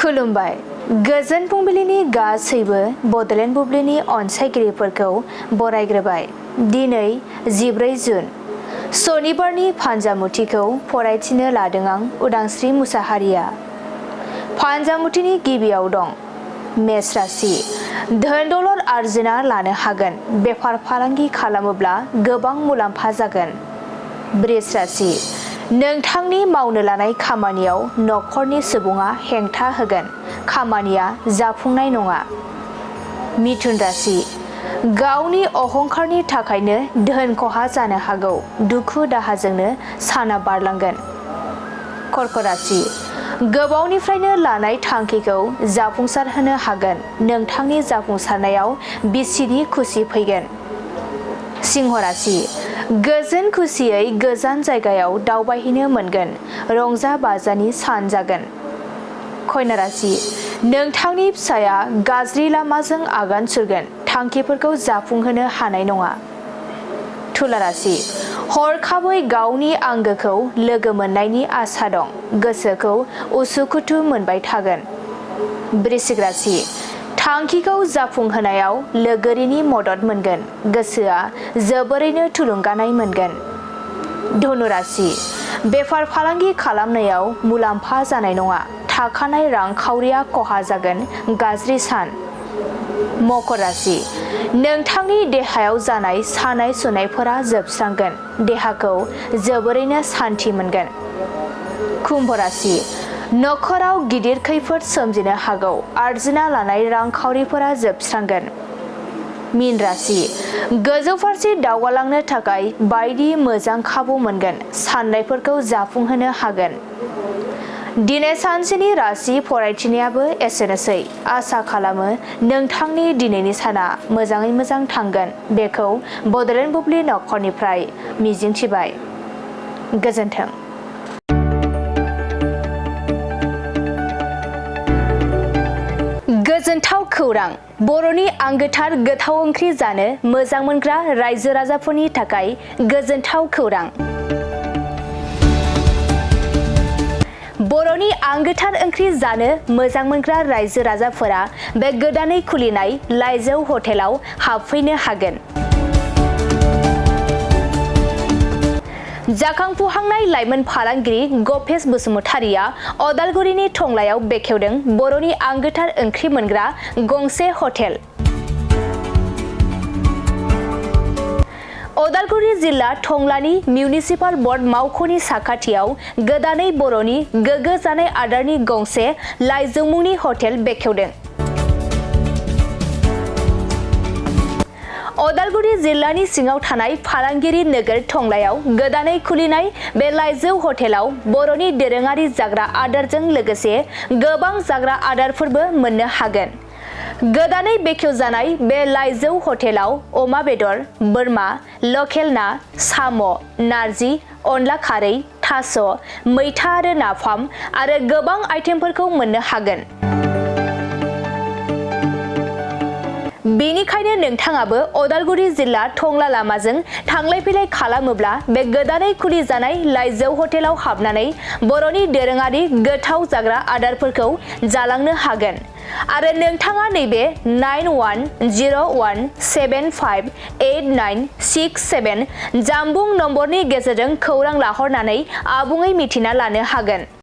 खुलुमबाय गोजोन फुंबिलिनि गासैबो बडलेण्ड बुब्लिनि अनसायगिरिफोरखौ बरायग्रोबाय। दिनै 14 जुन सनिबारनि फान्जामुथिखौ फरायथिनो लादों आं उदांस्रि मुसाहारिया। फान्जामुथिनि गिबियाव दं मेष राशि। धोन दौलत आरजिना लानो हागोन। बेफार फालांगि खालामोब्ला गोबां मुलाम्फा जागोन। वृष राशि। नोंथांनि मावनो लानाय खामानियाव नखरनि सुबुङा हेंथा होगोन। खामानिया जाफुंनाय नङा। मिथुन राशि। गावनि अहंखारनि थाखायनो धोन खहा जानो हागौ। दुखु दाहाजोंनो साना बारलांगोन। कर्क राशि। गोबावनिफ्रायनो लानाय थांखिखौ जाफुंसार होनो हागोन। नोंथांनि जाफुंसारनायाव बिसिनि खुसि फैगोन। सिंह राशि। गोजोन खुसियै गोजान जायगायाव दावबायहैनो मोनगोन। रंजा बाजानि सान जागोन। कन्या राशि। नोंथांनि फिसाया गाज्रि लामाजों आगान सुरगोन। थांखिफोरखौ जाफुंहोनो हानाय नङा। तुला राशि। हरखाबै गावनि आंगोखौ लोगो मोननायनि आसा दं। गोसोखौ उसुखुथु मोनबाय थागोन। वृश्चिक राशि। थांखिखौ जाफुंहोनायाव लोगोरिनि मदद मोनगोन। गोसोआ जोबोरैनो थुलुंगानाय मोनगोन। धनु राशि। बेफार फालांगि खालामनायाव मुलाम्फा जानाय नङा। थाखानाय रांखावरिया खहा जागोन। गाज्रि सान। मकर राशि। नोंथांनि देहायाव जानाय सानाय सुनायफोरा जोबस्रांगोन। देहाखौ जोबोरैनो सान्थि मोनगोन। कुम्भ राशि। नखराव गिदिर खैफोद सोमजिनो हागौ। आरजिना लानाय रांखावरिफोरा जोबस्रांगोन। मीन राशि। गोजौ फारसे दावगालांनो थाखाय बायदि मोजां खाबु मोनगोन। साननायफोरखौ जाफुंहोनो हागोन। दिनै सानसेनि राशि फरायथिनायाबो एसेनोसै। आसा खालामो नोंथांनि दिनैनि साना मोजाङै मोजां थांगोन। बेखौ बडलेण्ड बुब्लि नखरनिफ्राय मिजिंथिबाय। गोजोन्थों। गोजोनथाव खौरां। बर'नि आंगोथार गोथाव ओंख्रि जानो मोजां मोनग्रा रायजो राजाफोरनि थाखाय गोजोनथाव खौरां। बर'नि आंगोथार ओंख्रि जानो मोजां मोनग्रा रायजो राजाफोरा बे गोदानै खुलिनाय लाइजौ हटेलाव हाबफैनो हागोन। जाखांफुहांनाय लाइमोन फालांगिरि गपेश बसुमतारिया अदालगुरिनि टंलायाव बेखेवदों बर'नि आंगोथार ओंख्रि मोनग्रा गंसे हटेल। अदालगुरि जिल्ला टंलानि मिउनिसिपाल बर्ड मावख'नि साखाथियाव गोदानै बर'नि गोग्गो जानाय आदारनि गंसे लाइजौ मुंनि हटेल बेखेवदों। अदालगुरि जिल्लानि सिङाव थानाय फालांगिरि नोगोर टंलायाव गोदानै खुलिनाय बे लाइजौ हटेलाव बर'नि दोरोङारि जाग्रा आदारजों लोगोसे गोबां जाग्रा आदारफोरबो मोननो हागोन। गोदानै बेखेवजानाय बे लाइजौ हटेलाव अमा बेदर, बोरमा, लकेल ना, साम', नारजि, अनला खारै, थास', मैथा आरो नाफाम आरो गोबां आइटेमफोरखौ मोननो हागोन। बेनिखायनो नोंथाङाबो अदालगुरि जिल्ला टंला लामाजों थांलाय फैलाय खालामोब्ला बे गोदानै खुलिजानाय लाइजौ हटेलाव हाबनानै बर'नि दोरोङारि गोथाव जाग्रा आदारफोरखौ जालांनो हागोन। आरो नोंथाङा नैबे 9101758967 जानबुं नम्बरनि गेजेरजों खौरां लाहरनानै आबुङै मिथिना लानो हागोन।